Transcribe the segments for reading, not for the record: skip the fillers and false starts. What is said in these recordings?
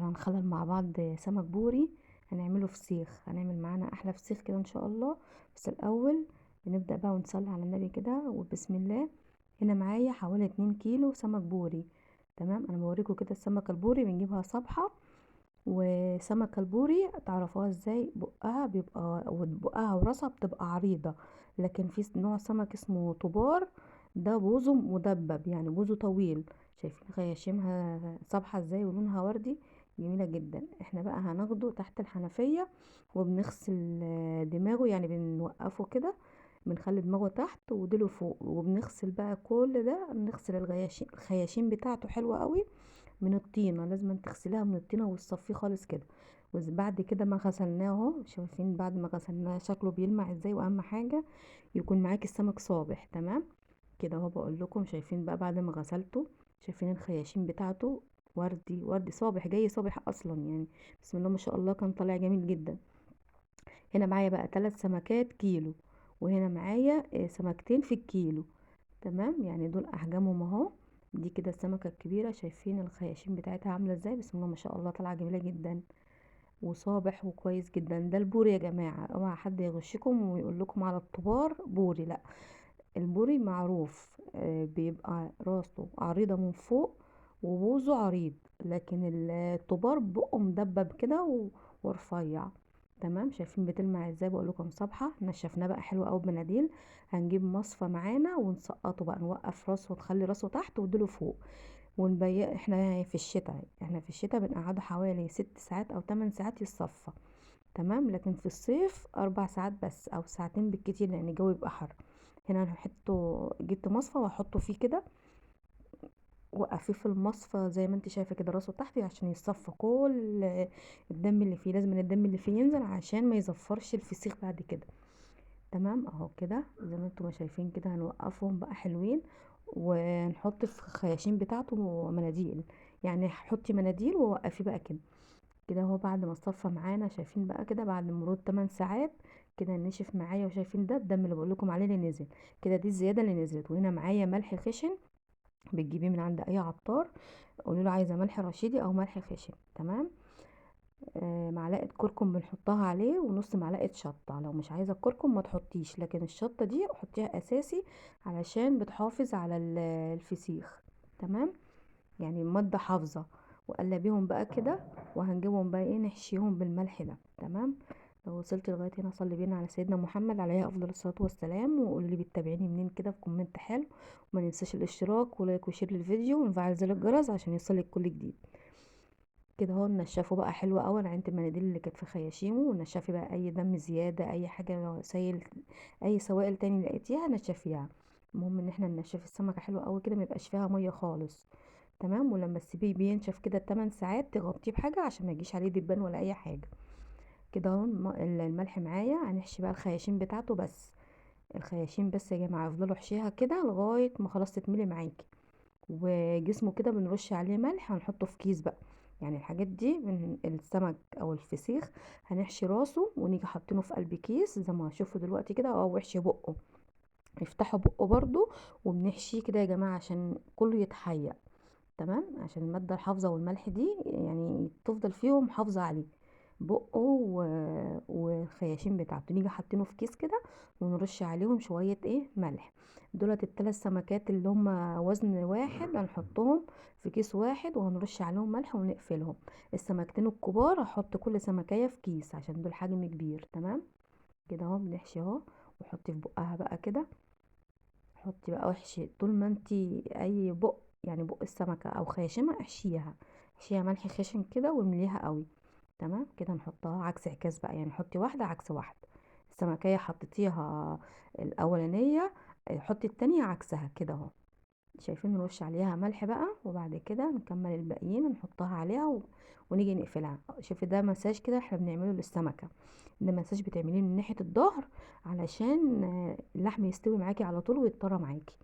تعالوا نخلل مع بعض سمك بوري، هنعمله فسيخ، هنعمل معانا احلى فسيخ كده ان شاء الله. بس الاول بنبدأ بقى ونصلي على النبي كده وبسم الله. هنا معايا حوالي 2 كيلو سمك بوري، تمام. انا بوريكم كده السمكة البوري بنجيبها صبحة، وسمكة البوري تعرفوها ازاي؟ بقها بيبقى بقها وراسها بتبقى عريضة، لكن في نوع سمك اسمه طبار ده بوزه مدبب، يعني بوزه طويل. شايفين خياشيمها صبحة ازاي ولونها وردي، جميلة جدا. احنا بقى هناخده تحت الحنفية وبنغسل دماغه، يعني بنوقفه كده، بنخلي دماغه تحت وديله فوق، وبنغسل بقى كل ده، بنغسل الخياشيم بتاعته حلوة قوي من الطينة، لازم تغسليها من الطينة وتصفية خالص كده. وبعد كده ما غسلناه اهو، شايفين بعد ما غسلناه شكله بيلمع ازاي. واهم حاجة يكون معاكي السمك صابح، تمام كده اهو. بقول لكم شايفين بقى بعد ما غسلته، شايفين الخياشيم بتاعته وردي وردي صابح، جاي صابح اصلا يعني، بسم الله ما شاء الله، كان طالع جميل جدا. هنا معايا بقى 3 سمكات كيلو، وهنا معايا سمكتين في الكيلو، تمام. يعني دول احجامهم اهو. دي كده السمكة الكبيرة، شايفين الخياشيم بتاعتها عاملة ازاي، بسم الله ما شاء الله، طالعة جميلة جدا وصابح وكويس جدا. ده البوري يا جماعة، اوعى حد يغشكم ويقول لكم على الطبار بوري، لا، البوري معروف، بيبقى راسه عريضة من فوق وبوزه عريض، لكن الطبار بقه مدبب كده ورفيع، تمام. شايفين بتلمع ازاي؟ بقول لكم صبحة. نشفناه بقى حلو قوي بمناديل، هنجيب مصفى معانا ونسقطه بقى، نوقف راسه ونخلي راسه تحت وديله فوق، ونبي. احنا في الشتاء، احنا في الشتاء بنقعده حوالي 6 ساعات او 8 ساعات يتصفى، تمام. لكن في الصيف 4 ساعات بس او ساعتين بالكتير، لان الجو يبقى حر. هنا هنحطه، جبت مصفى واحطه فيه كده، وقفيه في المصفى زي ما انت شايفه كده، راسه تحت عشان يصفى كل الدم اللي فيه. لازم الدم اللي فيه ينزل عشان ما يزفرش الفسيخ بعد كده، تمام اهو كده زي ما انتم ما شايفين كده. هنوقفهم بقى حلوين، ونحط في الخياشيم بتاعته مناديل، يعني حطي مناديل ووقفيه بقى كده كده اهو. بعد ما اتصفى معانا شايفين بقى كده بعد مرور 8 ساعات كده نشف معايا، وشايفين ده الدم اللي بقول لكم عليه اللي نزل كده، دي الزيادة اللي نزلت. وهنا معايا ملح خشن، بتجيبيه من عند اي عطار، قولوا له عايزه ملح رشيدي او ملح خشن، تمام. معلقه كركم بنحطها عليه، ونص معلقه شطه. لو مش عايزه الكركم ما تحطيش، لكن الشطه دي حطيها اساسي علشان بتحافظ على الفسيخ، تمام. يعني مادة حافظه. وقلبيهم بقى كده، وهنجيبهم بقى ايه، نحشيهم بالملح ده، تمام. لو وصلت لغاية هنا صلي بينا على سيدنا محمد عليه افضل الصلاة والسلام، وقولي لي بتتابعيني منين كده في comment حلو، وما ننساش الاشتراك و like و share للفيديو، ونفعل زر الجرس عشان يوصلك كل جديد. كده اهو نشفه بقى حلو قوي. انا عندي المناديل اللي كانت في خياشيمه، ونشفي بقى اي دم زيادة، اي حاجة سايل، اي سوائل تاني لقيتيها نشفيها. المهم ان احنا ننشف السمكة حلو قوي كده، ما يبقاش فيها مية خالص، تمام. ولما تسيبيه بينشف كده 8 ساعات تغطيه بحاجة عشان ما يجيش عليه دبان ولا اي حاجة. كده اهو الملح معايا. هنحشي بقى الخياشيم بتاعته، بس الخياشيم بس يا جماعة، افضلوا احشيها كده لغاية ما خلاص تتملي معاكي. وجسمه كده بنرش عليه ملح، هنحطه في كيس بقى. يعني الحاجات دي من السمك او الفسيخ هنحشي راسه ونيجي حاطينه في قلب كيس زي ما هشوفه دلوقتي كده، او احشي بقه، افتحوا بقه برضو وبنحشيه كده يا جماعة عشان كله يتحيق، تمام. عشان المادة الحافظة والملح دي يعني تفضل فيهم حافظه عليه بقه والخياشيم بتاعته. نيجي حاطينه في كيس كده ونرش عليهم شوية ايه ملح. دولت الثلاث سمكات اللي هم وزن واحد هنحطهم في كيس واحد وهنرش عليهم ملح ونقفلهم. السمكتين الكبار هحط كل سمكية في كيس عشان دول حجم كبير، تمام كده اهو. بنحشي اهو، وحطي في بقها بقى كده، حطي بقى وحشي طول ما انتي اي بق، يعني بق السمكة او خياشيمها احشيها، احشيها ملح خشن كده وامليها قوي، تمام كده. نحطها عكس عكاز بقى، يعني حطي واحدة عكس واحدة. السمكية حطيتيها الاولانية، حطي التانية عكسها كده اهو، شايفين. نرش عليها ملح بقى، وبعد كده نكمل الباقيين نحطها عليها ونيجي نقفلها. شوفي ده مساج كده احنا بنعمله للسمكة، ده مساج بتعمليه من ناحية الظهر علشان اللحم يستوي معاكي على طول ويتطرى معاكي.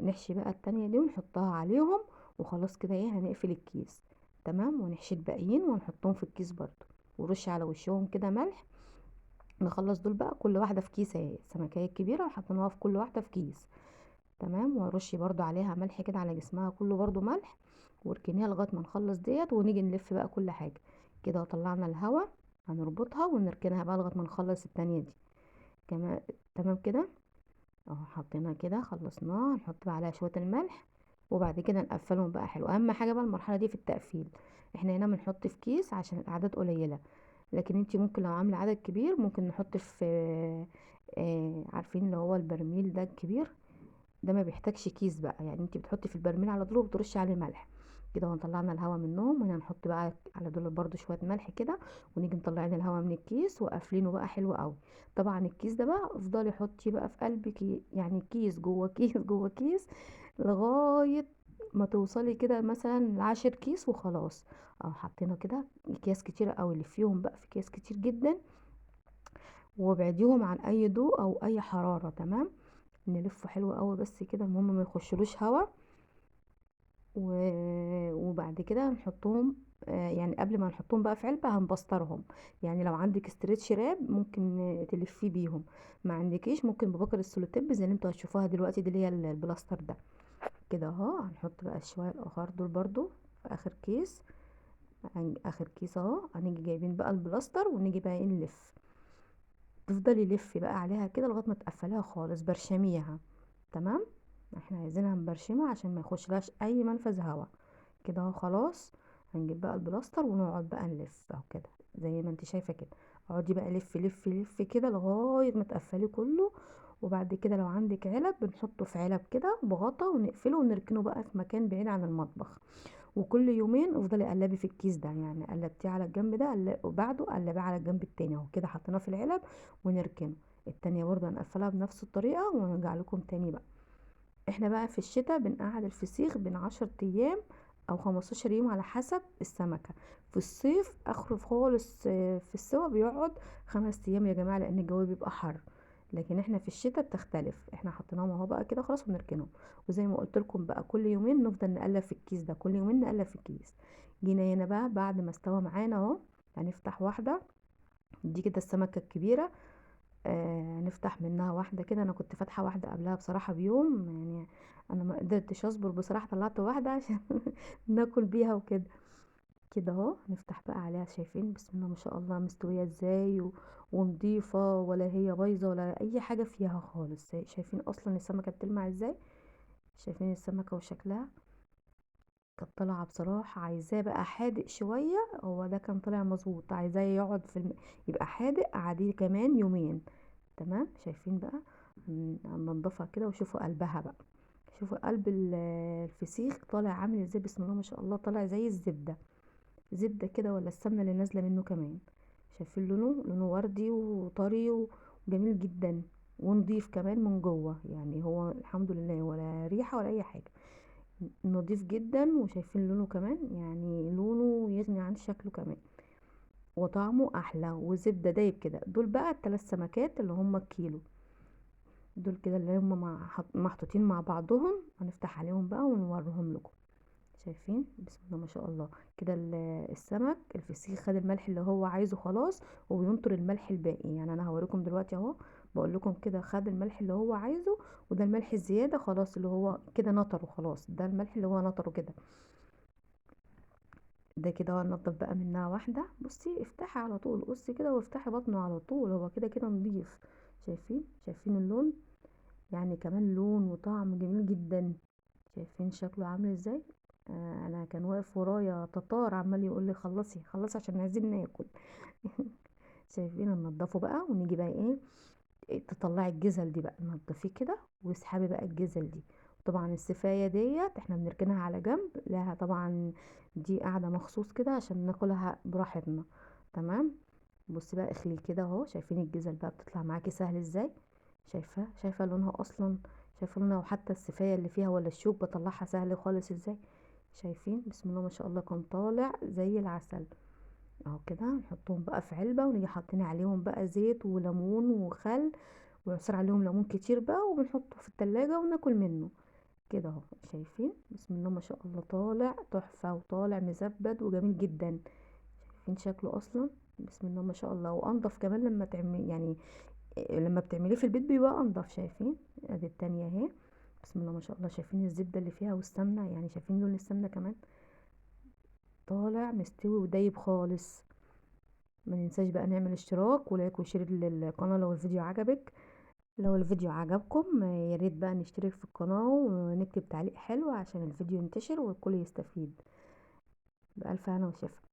نحشي بقى التانية دي ونحطها عليهم، وخلاص كده ايه هنقفل الكيس، تمام. ونحشي الباقيين ونحطهم في الكيس برضو، ورش على وشهم كده ملح. نخلص دول بقى كل واحدة في كيس اهي، السمكية الكبيرة وحطيناها في كل واحدة في كيس، تمام. وارشي برضو عليها ملح كده على جسمها كله برضو ملح، واركنيها لغاية ما نخلص ديت ونيجي نلف بقى كل حاجة كده. طلعنا الهوا، هنربطها ونركنها بقى لغاية ما نخلص التانية دي كمان. تمام كده اهو، حطينا كده خلصناه. هنحط بقى عليها شوية الملح وبعد كده نقفلهم بقى حلو. اهم حاجة بقى المرحلة دي في التقفيل، احنا هنا بنحط في كيس عشان الاعداد قليله، لكن انتي ممكن لو عامله عدد كبير ممكن نحط في عارفين اللي هو البرميل ده الكبير ده ما بيحتاجش كيس بقى، يعني انتي بتحطي في البرميل على طول وبترشي عليه ملح كده. وطلعنا الهواء منهم، وهنا نحط بقى على دول برده شوية ملح كده، ونيجي مطلعين الهواء من الكيس وقافلينه بقى حلو قوي. طبعا الكيس ده بقى افضلي حطي بقى في قلب يعني كيس جوه كيس جوه كيس لغاية ما توصلي كده مثلا 10 كيس وخلاص. اهو حطينا كده اكياس كتيرة قوي، لفيهم بقى في اكياس كتير جدا، وابعديهم عن اي ضوء او اي حرارة. تمام، نلفه حلو قوي بس كده، المهم ما يخشلوش هوا. وبعد كده نحطهم، يعني قبل ما نحطهم بقى في علبة هنبسترهم. يعني لو عندك stretch wrap ممكن تلفيه بيهم، ما عندكيش ممكن ببكر السولوتيب زي اللي انتوا هتشوفوها دلوقتي دي اللي هي البلاستر ده كده اهو. هنحط بقى شوية الاخر دول برضو في اخر كيس، اخر كيس اهو. هنيجي جايبين بقى البلاستر ونيجي بقى نلف، تفضلي لفي بقى عليها كده لغاية ما تقفليها خالص، برشميها. تمام، احنا عايزينها مبرشمه عشان ما يخشلهاش اي منفذ هواء كده اهو. خلاص هنجيب بقى البلاستر ونقعد بقى نلف اهو كده زي ما انت شايفه كده. اقعدي بقى لف لف لف كده لغاية ما تقفليه كله. وبعد كده لو عندك علب بنحطه في علب كده بغطا ونقفله ونركنه بقى في مكان بعيد عن المطبخ. وكل يومين افضلي قلبي في الكيس ده، يعني قلبتيه على الجنب ده وبعده قلبية على الجنب التاني اهو كده. حطيناه في العلب ونركنه. التانية برضه هنقفلها بنفس الطريقة ونرجع لكم تاني بقى. احنا بقى في الشتاء بنقعد الفسيخ بين 10 ايام او 15 يوم على حسب السمكة. في الصيف اخره خالص في السوا بيقعد 5 ايام يا جماعة، لان الجو بيبقى حر. لكن احنا في الشتاء بتختلف. احنا حطيناهم اهو بقى كده خلاص ونركنهم. وزي ما قلت لكم بقى كل يومين نفضل نقلب في الكيس ده، كل يومين نقلب في الكيس. جينا هنا بقى بعد ما استوى معانا اهو، هنفتح واحدة دي كده السمكة الكبيرة، نفتح منها واحدة كده. انا كنت فاتحة واحدة قبلها بصراحة بيوم، يعني انا ما قدرتش اصبر بصراحة، طلعت واحدة عشان ناكل بيها وكده كده اهو. نفتح بقى عليها، شايفين بسم الله ما شاء الله مستوية ازاي ونضيفه، ولا هي بايظة ولا اي حاجة فيها خالص. شايفين اصلا السمكة بتلمع ازاي، شايفين السمكة وشكلها كانت طالعه بصراحة. عايزاه بقى حادق شوية، هو ده كان طالع مظبوط. عايزاه يقعد في يبقى حادق، قعديه كمان يومين. تمام، شايفين بقى هننضفها كده وشوفوا قلبها بقى، شوفوا قلب الفسيخ طالع عامل ازاي بسم الله ما شاء الله، طالع زي الزبدة، زبدة كده ولا السمنة اللي نازله منه كمان. شايفين لونه، لونه وردي وطري وجميل جدا ونضيف كمان من جوه، يعني هو الحمد لله ولا ريحه ولا اي حاجة، نضيف جدا. وشايفين لونه كمان، يعني لونه يغني عن شكله كمان، وطعمه احلى وزبده دايب كده. دول بقى الثلاث سمكات اللي هم الكيلو دول كده اللي هم محطوطين مع بعضهم. هنفتح عليهم بقى ونوريهم لكم. شايفين بسم الله ما شاء الله كده السمك الفسيخ خد الملح اللي هو عايزه خلاص، وبينطر الملح الباقي. يعني انا هوريكم دلوقتي اهو، بقول لكم كده خد الملح اللي هو عايزه، وده الملح الزيادة خلاص اللي هو كده نطره خلاص، ده الملح اللي هو نطره كده ده كده. هننضف بقى منها واحدة. بصي افتحي على طول، قصي كده وافتحي بطنه على طول، هو كده كده نضيف. شايفين، شايفين اللون، يعني كمان لون وطعم جميل جدا. شايفين شكله عامل ازاي. انا كان واقف ورايا تتار عمال يقول لي خلصي خلصي عشان عايزين ناكل. شايفين، ننضفه بقى ونيجي بقى ايه، تطلعي الجزل دي بقى، نضفيه كده واسحبي بقى الجزل دي. طبعا السفايه ديت احنا بنركنها على جنب، لها طبعا دي قاعدة مخصوص كده عشان ناكلها براحتنا. تمام، بصي بقى اخليه كده اهو. شايفين الجزل بقى بتطلع معاكي سهل ازاي، شايفه، شايفه لونها اصلا، شايفه لونها، وحتى السفايه اللي فيها ولا الشوك بطلعها سهل خالص ازاي. شايفين بسم الله ما شاء الله كان طالع زي العسل اهو كده. نحطهم بقى في علبة ونيجي حاطين عليهم بقى زيت وليمون وخل، ويعصر عليهم ليمون كتير بقى، وبنحطه في التلاجة وناكل منه كده اهو. شايفين بسم الله ما شاء الله طالع تحفة وطالع مزبد وجميل جدا. شايفين شكله اصلا بسم الله ما شاء الله، وانضف كمان لما تعمل، يعني لما بتعمليه في البيت بيبقى انضف. شايفين ادي التانية اهي بسم الله ما شاء الله. شايفين الزبدة اللي فيها والسمنه، يعني شايفين لون السمنة كمان. طالع مستوي ودايب خالص. ما ننساش بقى نعمل اشتراك و like و share للقناة لو الفيديو عجبك. لو الفيديو عجبكم يا ريت بقى نشترك في القناة ونكتب تعليق حلو عشان الفيديو ينتشر والكل يستفيد. بألف هنا وشفا.